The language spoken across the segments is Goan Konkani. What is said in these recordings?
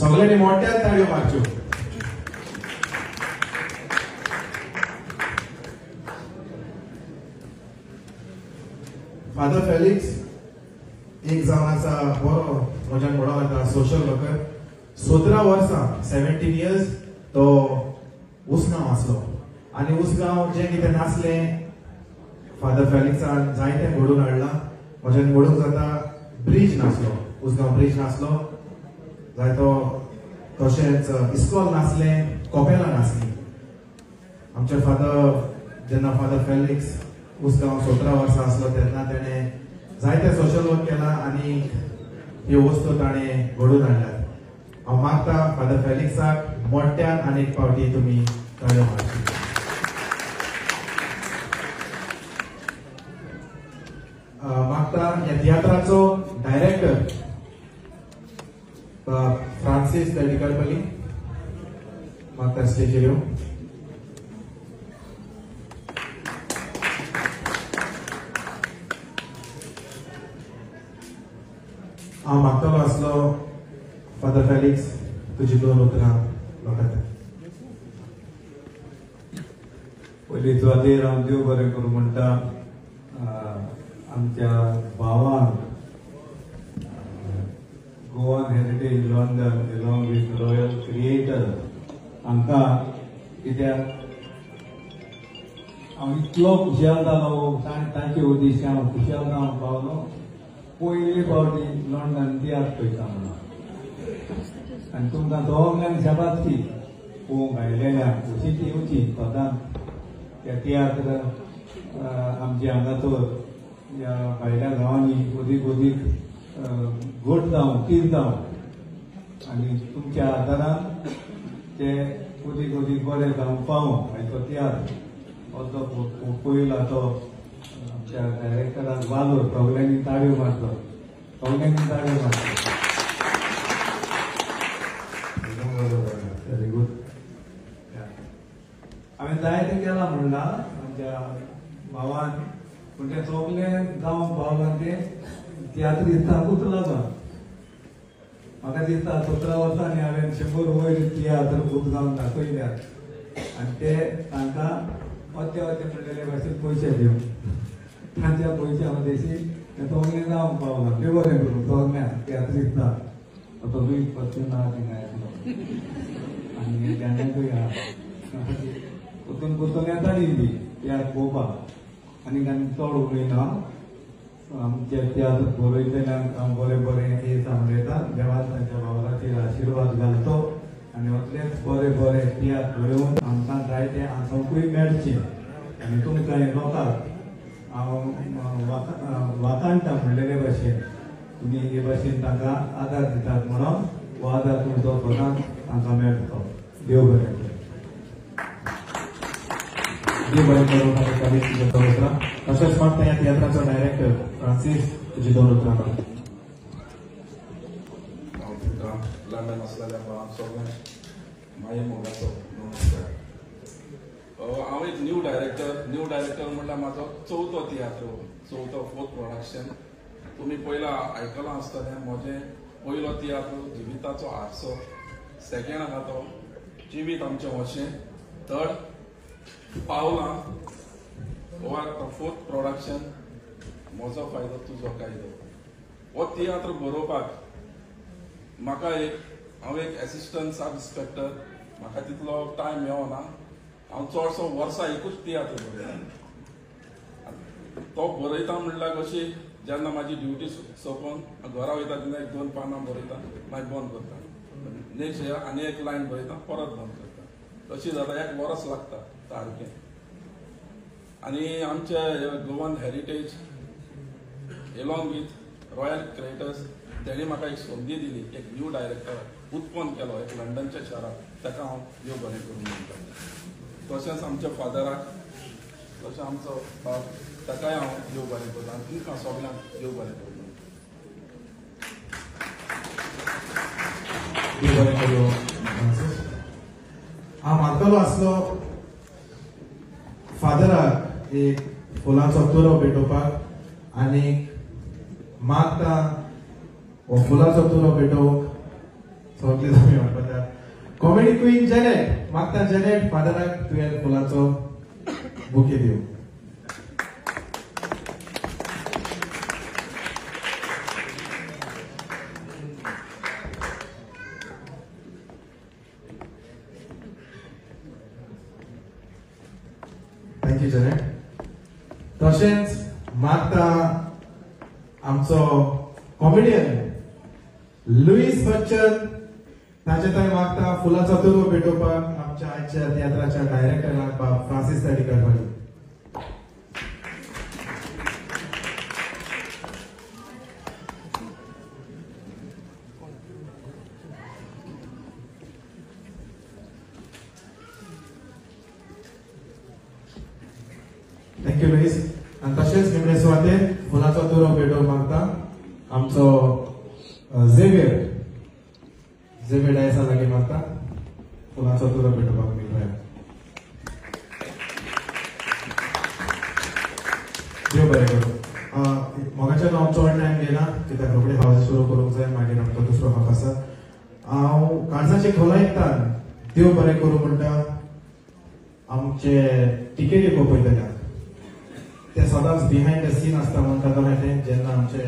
सगळ्यांनी मोठ्यान ताळयो मारच्यो. फादर फेलिक्स एक जावन आसा बरो म्हज्यान म्हणूंक जाता सोशल वर्कर. 17 वर्सां 17 इयर्स तो उसगांव आसलो आनी उसगांव जें कितें नासलें फादर फेलिक्सान जायतें घडोवन हाडलां. म्हज्यान म्हणूंक जाता ब्रीज नासलो, उसगांव ब्रीज नासलो जायतो, तशेंच इस्कॉल नासलें, कॉपेलां नासलीं. आमचे फादर जेन्ना फादर फेलिक्स उसगांव 17 वर्सां आसलो तेन्ना तेणें जायते सोशल वर्क केला आनी ह्यो वस्तू ताणें घडोवन हाडल्यात. हांव मागता फादर फेलिक्साक मोठ्यान आनी एक फावटी तुमी ताळयो मारची. मागता ह्या तियात्राचो डायरेक्टर फ्रांसीस तडिकरपली मागता स्टेजीर येवं. हांव मागतलो आसलो फादर फेलिक्स तुजी दोन उतरां लोकांक. पयलीं सुवातेर हांव देव बरें करूं म्हणटा आमच्या भावांक Goan Heritage London along with Royal Creator हांकां, कित्याक हांव इतलो खुशाल जालो तांचे उद्देश हांव खुशाल जावंक पावलो. पयले फावटी लंडन तियात्र पळयता म्हणून आनी तुमकां दोगांक शाबासकी पळोवंक आयलेल्यांक अशीच येवची सदांच त्या तियात्र आमच्या हांगासर ह्या भायल्या गांवांनी अदीक अदीक घट जावं तीर जावं आनी तुमच्या आदारान ते अदीक अदीक बरें जावंक पावूं. आनी तो तियात्र असो पयला तो आमच्या डायरेक्टराक वालोर, सगल्यांनी ताळयो मारचो, सगल्यांनी ताळयो मारचो. Very good. हांवें जायतें केलां म्हणलां आमच्या भावान, पूण तें सगलें जावंक पावलां तें तियात्रिस्तांकूच लागून. म्हाका दिसता 17 वर्सांनी हांवें 100 वयर तियात्र खूब जावन दाखयल्यात आनी ते तांकां अत्ते अत्ते म्हणलेले भाशेन पयशे दिवन तांच्या पयश्या मदेशी तें सगलें जावंक पावलां. देव बरें करूं सगल्यांक तियात्रिस्तांक. आतां लुईस पत्तून आहा थिंगा येतलो आनी जाण्यांकूय आहा परतून परतून येताली ती तियात्र पळोवपाक. आनी आनी चड उलयना आमचे तियात्र बरयतल्यांक हांव बरें बरें हे सांगता. देवान तांच्या भावलाचेर आशिर्वाद घालचो आनी असलेच बरे बरे तियात्र बरोवन आमकां जायते आसोंकूय मेळचें. आनी तुमकां लोकांक हांव वाखाणटा म्हणलेले भाशेन तुमी हे भाशेन तांकां आदार दितात म्हणून हो आदार तुमचो सदांच तांकां मेळटलो. देव बरें करूं. देव बरें करूं फादर फेलिक्स तुज्या दोन उतरां. तशेंच मागता ह्या तियात्राचो डायरेक्टर फ्रांसीस तुजी दोन उतरां. हांव तुमकां लंडन आसलेल्या भावांक सगळ्यांक माये मोगाचो नमस्कार. हांव एक न्यू डायरेक्टर. न्यू डायरेक्टर म्हणल्यार म्हाजो चवथो तियात्र, चवथो फोर्थ प्रोडक्शन. तुमी पयला आयकलां आसतलें म्हजें पयलो तियात्र जिविताचो आरसो, सेकेंड आहा तो जिवीत आमचें अशें, थर्ड पावलां, हो आतां फोर्थ प्रोडक्शन म्हजो फायदो तुजो कायदो. हो तियात्र बरोवपाक म्हाका एक, हांव एक एसिस्टंट सब इन्स्पेक्टर, म्हाका तितलो टायम मेळना. हांव चडसो वर्सा एकूच तियात्र बरयता. तो बरयता म्हणल्यार कशी जेन्ना म्हाजी ड्युटी सोंपोवन घरा वयता तेन्ना एक 2 पानां बरयता, मागीर बंद करता. नेक्स्ट इयर आनी एक लायन बरयता, परत बंद करता. तशी जाता एक वरस लागता सारकें. आनी आमचे Goan Heritage along with Royal Creators तेणी म्हाका एक संदी दिली, एक न्यू डायरेक्टर उत्पन्न केलो एक लंडनच्या शारांत, ताका हांव देव बरें करूं म्हणटा. तशेंच आमच्या फादराक, तशें आमचो बाब, ताकाय हांव देव बरें करता आनी तुमकां सगल्यांक देव बरें करूं. देव बरें करूं. हांव मागतलो आसलो फादराक एक फुलांचो तुरो भेटोवपाक आनी मागता हो फुलांचो तुरो भेटोवंक सगळे तुमी वळखतात. कॉमेडी क्वीन जेनेट मागता, जेनेट फादराक तुवें फुलाचो बुके दिव. Thank you Janet. तशेंच मागता आमचो कॉमेडियन लुईस बच्चन ताचे थंय मागता फुलाचो तुरो भेटोवपाक आमच्या आयच्या तियात्राच्या डायरेक्टराक बाब फ्रांसीस तारीकर भाई. Thank you Luis. आनी तशेंच निमणे सुवातेर फुलाचो तुरो भेटोवंक मागता आमचो झेवियर, झेवियर डायसा लागीं मागता फुलाचो तुरो भेटोवपाक मेळटा. देव बरें करूं. मोगाच्यान हांव चड टायम घेना कित्याक रोखडे हांव सुरू करूंक जाय, मागीर आमकां दुसरो हक आसा. हांव काळजाचे खोलायतान देव बरें करूं म्हणटा आमचे टिकेटी पळयतल्या ते सदांच बिहायंड the scene आसता म्हणटा तशें तें जेन्ना आमचे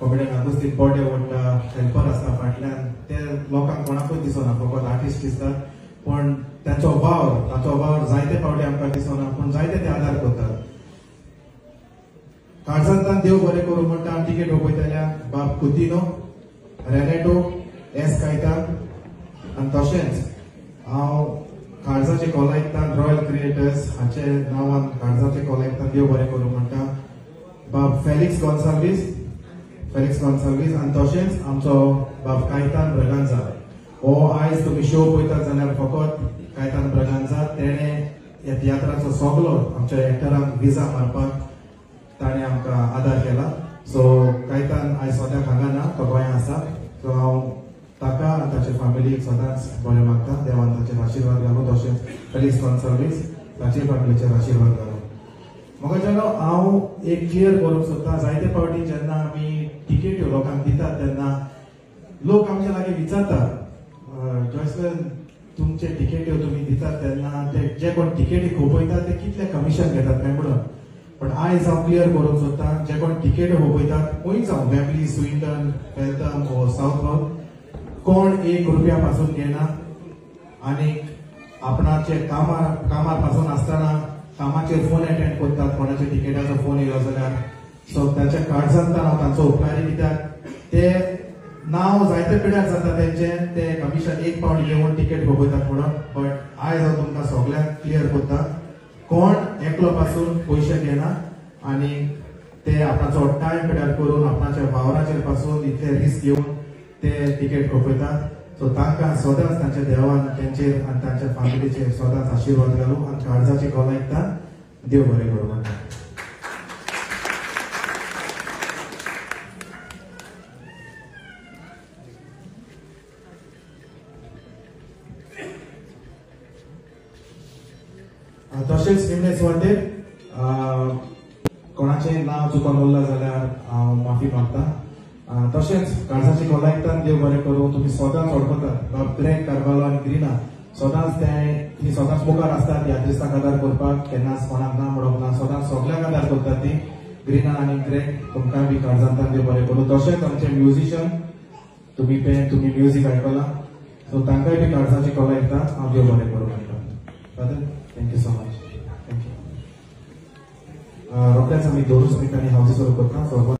कॉमेडियन आगुस्तीन बॉडे ओडटा, हेल्पर आसता फाटल्यान, ते लोकांक कोणाकूच दिसना, फकत आर्टिस्ट दिसतात. पण तांचो वावर जायते फावटी आमकां दिसना, पूण जायते ते आदार करतात. काळजांतल्यान देव बरें करूं म्हणटा टिकेट वपयतल्या बाब कुतिनो, रेनेटो, एस कायतान. आनी तशेंच हांव काळजाचे कॉलायतान रॉयल क्रिएटर्स हाचे नांवान काळजाचे कॉलायतान देव बरें करूं म्हणटा बाब फेलिक्स गोन्साल्वीस, फेलिक्स गोन्साल्वीस. आनी तशेंच आमचो बाब कायतान ब्रगांजा हो आयज तुमी शो पळयतात जाल्यार फकत कायतान ब्रगांजा तेणें ह्या तियात्राचो सगलो आमच्या एक्टरांक विजा मारपाक ताणें आमकां आदार केला. सो कायतान आयज सद्याक हांगा ना, तो गोंया आसा. सो हांव ताका आनी ताचे फॅमिलीक सदांच बरें मागता, देवान ताचेर आशिर्वाद घालूं. तशेंच फेलिक्स गोन्साल्वीस ताचे फॅमिलीचेर आशिर्वाद घालूं. म्हाका जेन्ना हांव एक क्लियर करूंक सोदता, जायते फावटी जेन्ना आमी टिकेट्यो लोकांक दितात तेन्ना लोक आमच्या लागीं विचारतात, जॉयसन तुमचे टिकेट्यो तुमी दितात तेन्ना ते जे कोण टिकेटी खोपयतात ते कितले कमिशन घेतात काय म्हणून. पण आयज हांव क्लियर करूंक सोदता, जे कोण टिकेट्यो खोपयतात खंय जावं, वेबली, स्विंडन, वेल्थम वो सावथ हॉल, कोण एक रुपया पासून घेना आनी आपणाचे कामार पासून आसतना कामाचेर फोन एटेंड करतात, कोणाच्या टिकेटाचो फोन येयलो जाल्यार. सो ताच्या काळजांतल्यान हांव तांचो उपकारी, कित्याक ते नांव जायते पिड्यार जाता तेंचें, ते कमिशन एक पावट घेवन टिकेट खोपयतात म्हणून. बट आयज हांव तुमकां सगल्यांक क्लियर करता, कोण एकलो पासून पयशे घेना आनी ते आपणाचो टायम पिड्यार करून आपणाच्या वावराचेर पासून इतले रिस्क घेवन ते टिकेट खोपयतात. सो तांकां सदांच तांच्या देवान तेंचेर आनी तांच्या फॅमिलीचेर सदांच आशिर्वाद घालूं आनी काळजाची खोलायतान देव बरें करूं म्हणटा. तशेंच निमणे सुवातेर कोणाचें नांव चुकोन उरलां जाल्यार हांव माफी मागता. तशेंच काळजाची खोलायतान देव बरें करूं. तुमी सदांच वळखतात बाब ग्रेग कार्वालो आनी ग्रिना सदांच ती सदांच मुखार आसतात तियात्रिस्तांक आदार करपाक, केन्नाच कोणाक ना म्हणप ना, सदांच सगल्यांक आदार करतात ती ग्रिना आनी ग्रेग. तुमकां बी काळजांतल्यान देव बरें करूं. तशेंच आमचे म्युजिशियन, तुमी पेन तुमी म्युजीक आयकलां, सो तांकांय बी काळजाची खोलायता हांव देव बरें करूं म्हणटा. Father, thank you so much. Thank you. रोखडेच आमी 2 मिनटांनी हावजी सुरू करता. सो